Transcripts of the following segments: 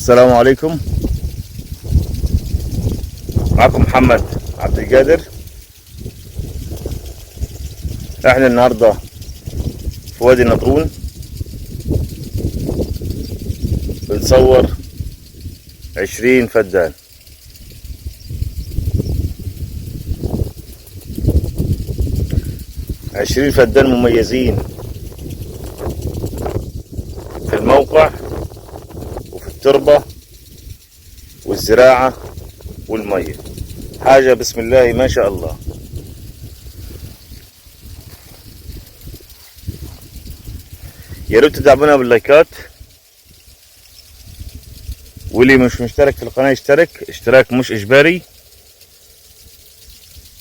السلام عليكم. معكم محمد عبد القادر. احنا النهارده في وادي النطرون بنصور 20 فدان. 20 فدان مميزين في الموقع وفي التربة والزراعة والمية، حاجة بسم الله ما شاء الله. يا ريت تدعمونا باللايكات، واللي مش مشترك في القناة يشترك، اشتراك مش اجباري.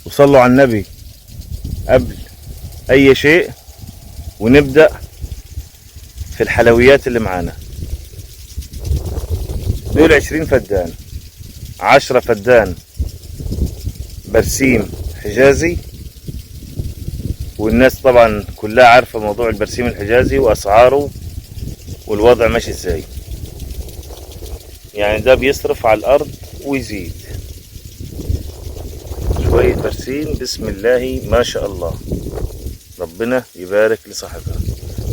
وصلوا على النبي قبل اي شيء، ونبدأ في الحلويات اللي معانا. دول 20 فدان، 10 فدان برسيم حجازي، والناس طبعا كلها عارفة موضوع البرسيم الحجازي وأسعاره والوضع ماشي ازاي. يعني ده بيصرف على الأرض ويزيد شوية برسيم، بسم الله ما شاء الله، ربنا يبارك لصاحبها.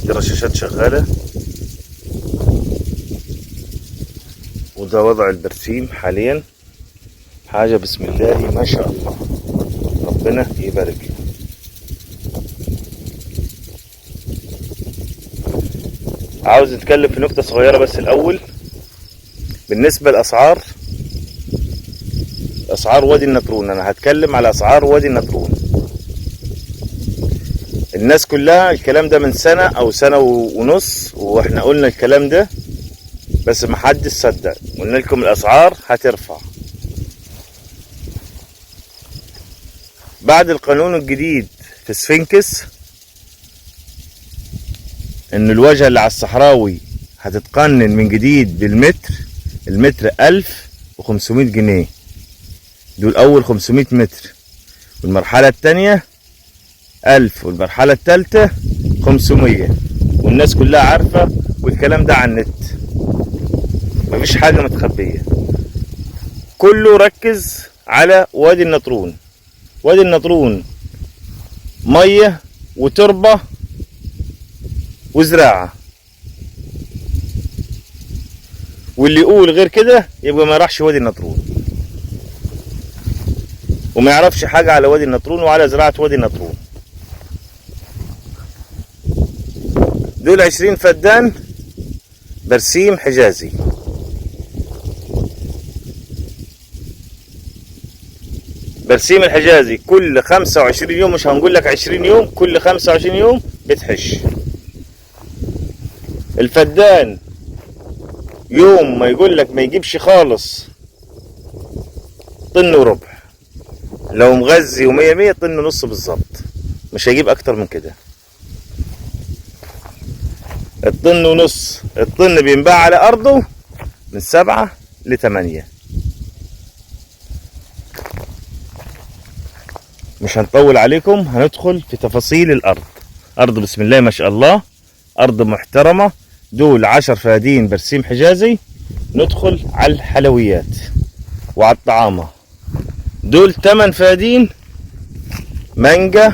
دي رشاشات شغالة، وده وضع البرسيم حاليا، حاجة بسم الله ما شاء الله، ربنا يبارك له. عاوز اتكلم في نقطة صغيرة بس الأول بالنسبة للأسعار، أسعار وادي النطرون. أنا هتكلم على أسعار وادي النطرون. الناس كلها الكلام ده من سنة أو سنة ونص، وإحنا قلنا الكلام ده بس محدش صدق، قلنا لكم الأسعار هترفع. بعد القانون الجديد في سفنكس إن الواجهة اللي على الصحراوي هتتقنن من جديد بالمتر، المتر 1500 جنيه، دول أول 500 متر، والمرحلة التانية 1000، والمرحلة التالتة 500. والناس كلها عارفة، والكلام ده على النت، مفيش حاجة متخبية. كله ركز على وادي النطرون. وادي النطرون مية وتربة وزراعة، واللي يقول غير كده يبقى ما راحش وادي النطرون وما يعرفش حاجة على وادي النطرون وعلى زراعة وادي النطرون. دول 20 فدان برسيم حجازي. برسيم الحجازي كل 25 يوم، مش هنقول لك 20 يوم، كل 25 يوم بتحش. الفدان يوم ما يقول لك ما يجيبش خالص طن وربع، لو مغذي ومية مية طن ونص بالظبط، مش هيجيب اكتر من كده. الطن ونص، الطن بينباع على ارضه من 7 ل8. مش هنطول عليكم، هندخل في تفاصيل الارض. ارض بسم الله ما شاء الله، ارض محترمة. دول 10 فدادين برسيم حجازي. ندخل على الحلويات وعلى الطعامة. دول 8 فدادين مانجا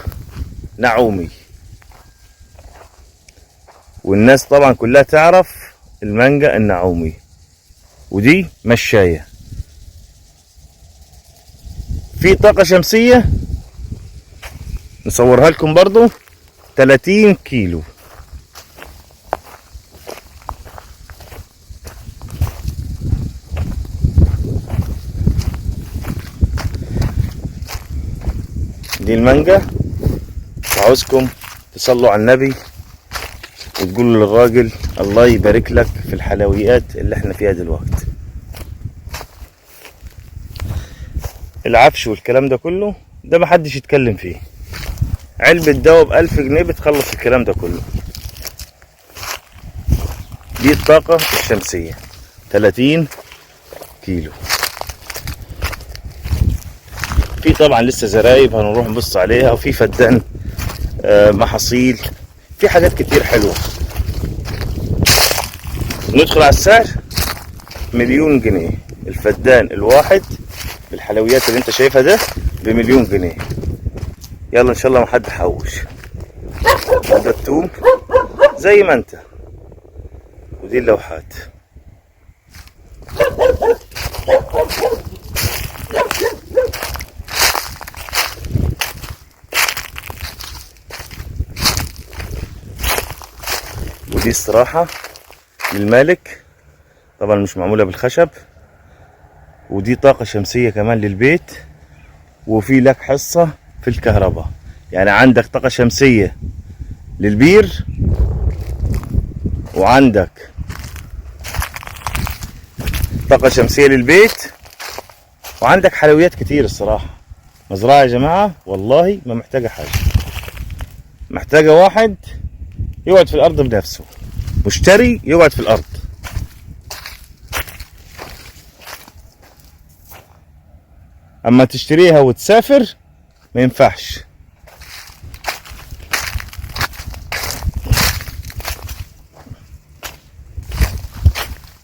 نعومي، والناس طبعا كلها تعرف المانجا النعومي، ودي مشاية. في طاقة شمسية نصورها لكم برضو، 30 كيلو. دي المانجا. عاوزكم تصلوا على النبي وتقولوا للراجل الله يبارك لك في الحلويات اللي احنا فيها دلوقتي. العفش والكلام ده كله ده محدش يتكلم فيه. علبة دواء ب1000 جنيه بتخلص الكلام ده كله. دي الطاقة الشمسية 30 كيلو. في طبعا لسه زرايب هنروح نبص عليها، وفي فدان محاصيل، في حاجات كتير حلوة. ندخل على السعر. مليون جنيه. الفدان الواحد بالحلويات اللي انت شايفها ده بمليون جنيه. يلا ان شاء الله ما حد حوش. ده التوم زي ما انت، ودي اللوحات. ودي استراحة للمالك، طبعا مش معمولة بالخشب. ودي طاقة شمسية كمان للبيت، وفي لك حصة في الكهرباء. يعني عندك طاقة شمسية للبير، وعندك طاقة شمسية للبيت، وعندك حلويات كتير. الصراحة مزرعة يا جماعة والله ما محتاجة حاجة، محتاجة واحد يقعد في الأرض بنفسه، مشتري يقعد في الأرض. أما تشتريها وتسافر ما ينفعش.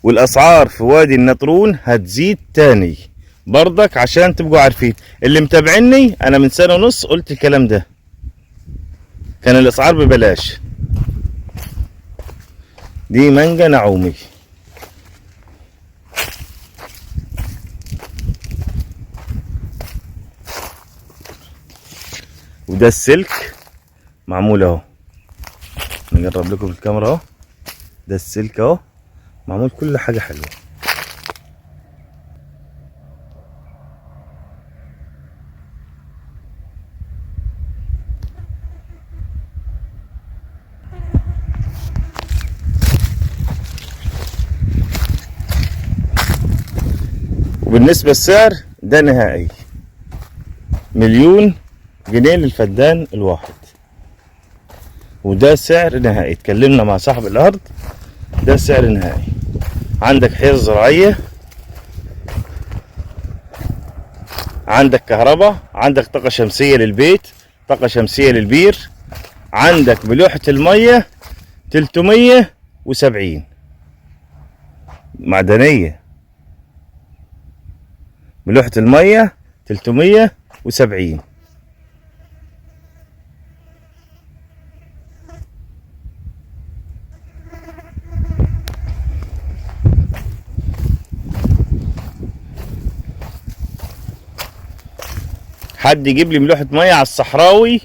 والأسعار في وادي النطرون هتزيد تاني برضك، عشان تبقوا عارفين. اللي متابعيني أنا من سنة ونص قلت الكلام ده، كان الأسعار ببلاش. دي مانجا نعومي. وده السلك معمول اهو، نجرب لكم الكاميرا اهو. ده السلك اهو معمول، كل حاجة حلوة. وبالنسبة للسعر ده نهائي مليون جنيه للفدان الواحد، وده سعر نهائي. اتكلمنا مع صاحب الأرض، ده سعر نهائي. عندك حيز زراعية، عندك كهرباء، عندك طاقة شمسية للبيت، طاقة شمسية للبير، عندك بلوحة المية 370 معدنية، بلوحة المية 370. حد يجيب لي ملوحة مية على الصحراوي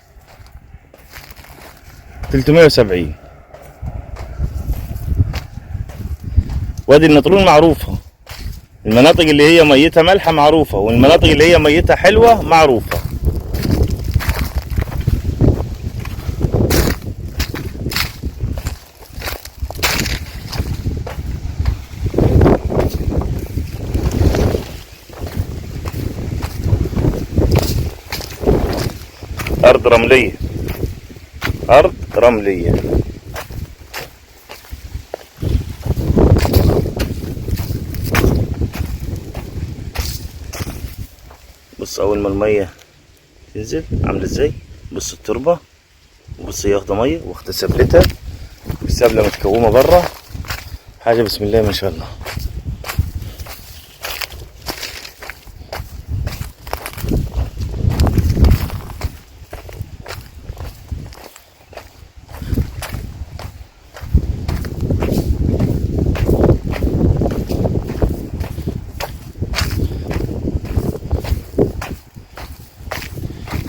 370. وادي النطرون معروفة، المناطق اللي هي ميتها مالحة معروفة، والمناطق اللي هي ميتها حلوة معروفة. أرض رملية، أرض رملية. بص أول ما المية تنزل عاملة ازاي، بص التربة، وبص هي واخدة مية واخدة سبلتها، السبلة متكومة برا، حاجة بسم الله ما شاء الله.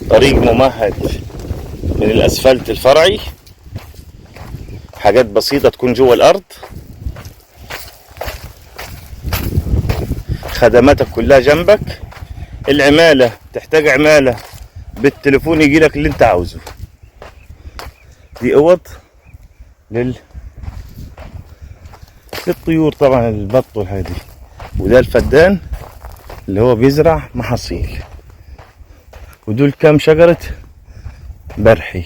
طريق ممهد من الاسفلت الفرعي، حاجات بسيطة تكون جوه الارض، خدماتك كلها جنبك، العمالة تحتاج عمالة بالتليفون يجي لك اللي انت عاوزه. دي اوض للطيور طبعا، البط والحاجات دي. وده الفدان اللي هو بيزرع محاصيل. ودول كام شجرة برحي.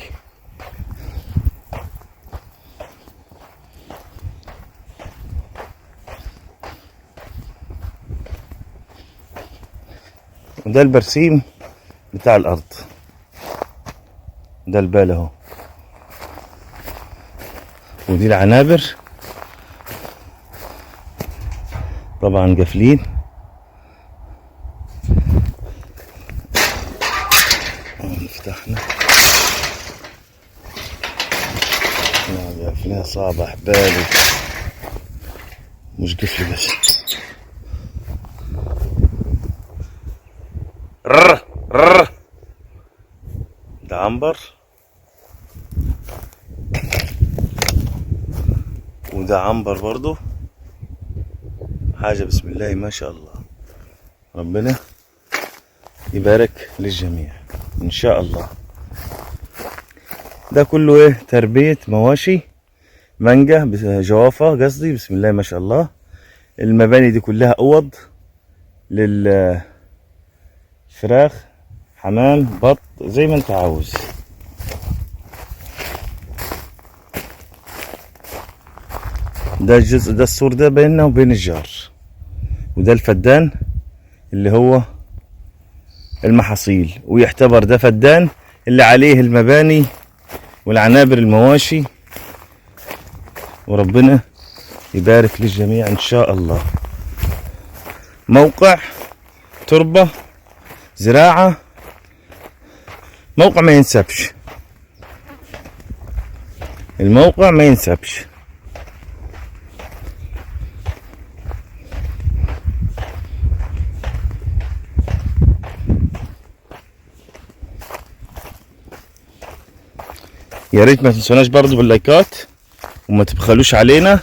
وده البرسيم بتاع الأرض، ده البال اهو، ودي العنابر. طبعا قافلين. فتحنا، قافلين صعبة احبالي، مش قفل بس. ر ر ده عنبر، وده عنبر برضو. حاجة بسم الله ما شاء الله، ربنا يبارك للجميع ان شاء الله. ده كله ايه؟ تربية مواشي، مانجا، جوافة قصدي. بسم الله ما شاء الله. المباني دي كلها اوض للفراخ، حمام، بط، زي ما انت عاوز. ده الجزء ده، السور ده بيننا وبين الجار، وده الفدان اللي هو المحاصيل، ويعتبر ده فدان اللي عليه المباني والعنابر المواشي. وربنا يبارك للجميع ان شاء الله. موقع تربة، زراعة، موقع ما ينسبش، الموقع ما ينسبش. يا ريت ما تنسوناش برضو باللايكات وما تبخلوش علينا.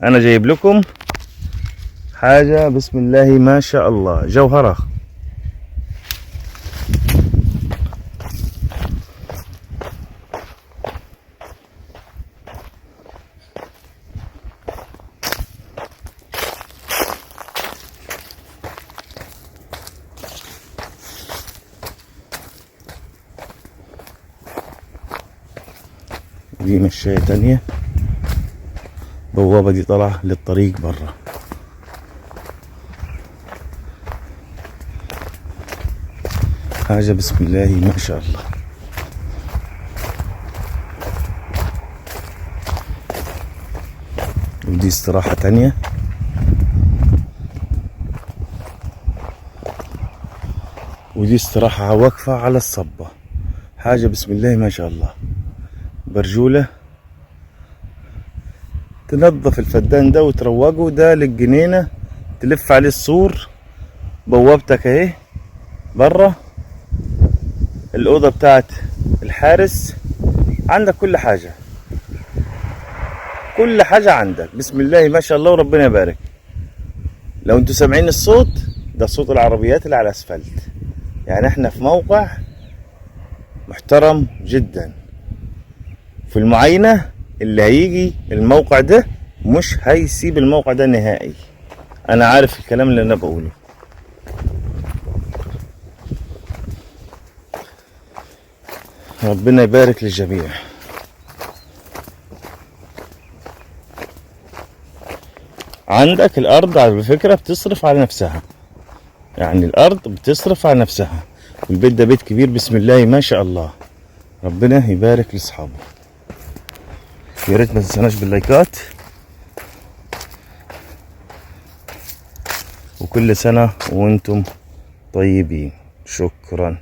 انا جايب لكم حاجة بسم الله ما شاء الله، جوهرة. دي مشاية تانية، بوابة دي طالعة للطريق برا. حاجة بسم الله ما شاء الله. ودي استراحة تانية. ودي استراحة واقفة على الصبة. حاجة بسم الله ما شاء الله. برجولة تنظف الفدان ده وتروجه، ده للجنينة تلف عليه السور. بوابتك اهي برا، الأوضة بتاعت الحارس، عندك كل حاجة، كل حاجة عندك بسم الله ما شاء الله، وربنا يبارك. لو انتوا سامعين الصوت ده، صوت العربيات اللي على الاسفلت. يعني احنا في موقع محترم جدا. في المعاينة اللي هيجي الموقع ده مش هيسيب الموقع ده نهائي، انا عارف الكلام اللي انا بقوله. ربنا يبارك للجميع. عندك الارض على فكرة بتصرف على نفسها، يعني الارض بتصرف على نفسها. والبيت ده بيت كبير بسم الله ما شاء الله، ربنا يبارك لاصحابه. يا ريت ما تنسوناش باللايكات، وكل سنة وانتم طيبين. شكرا.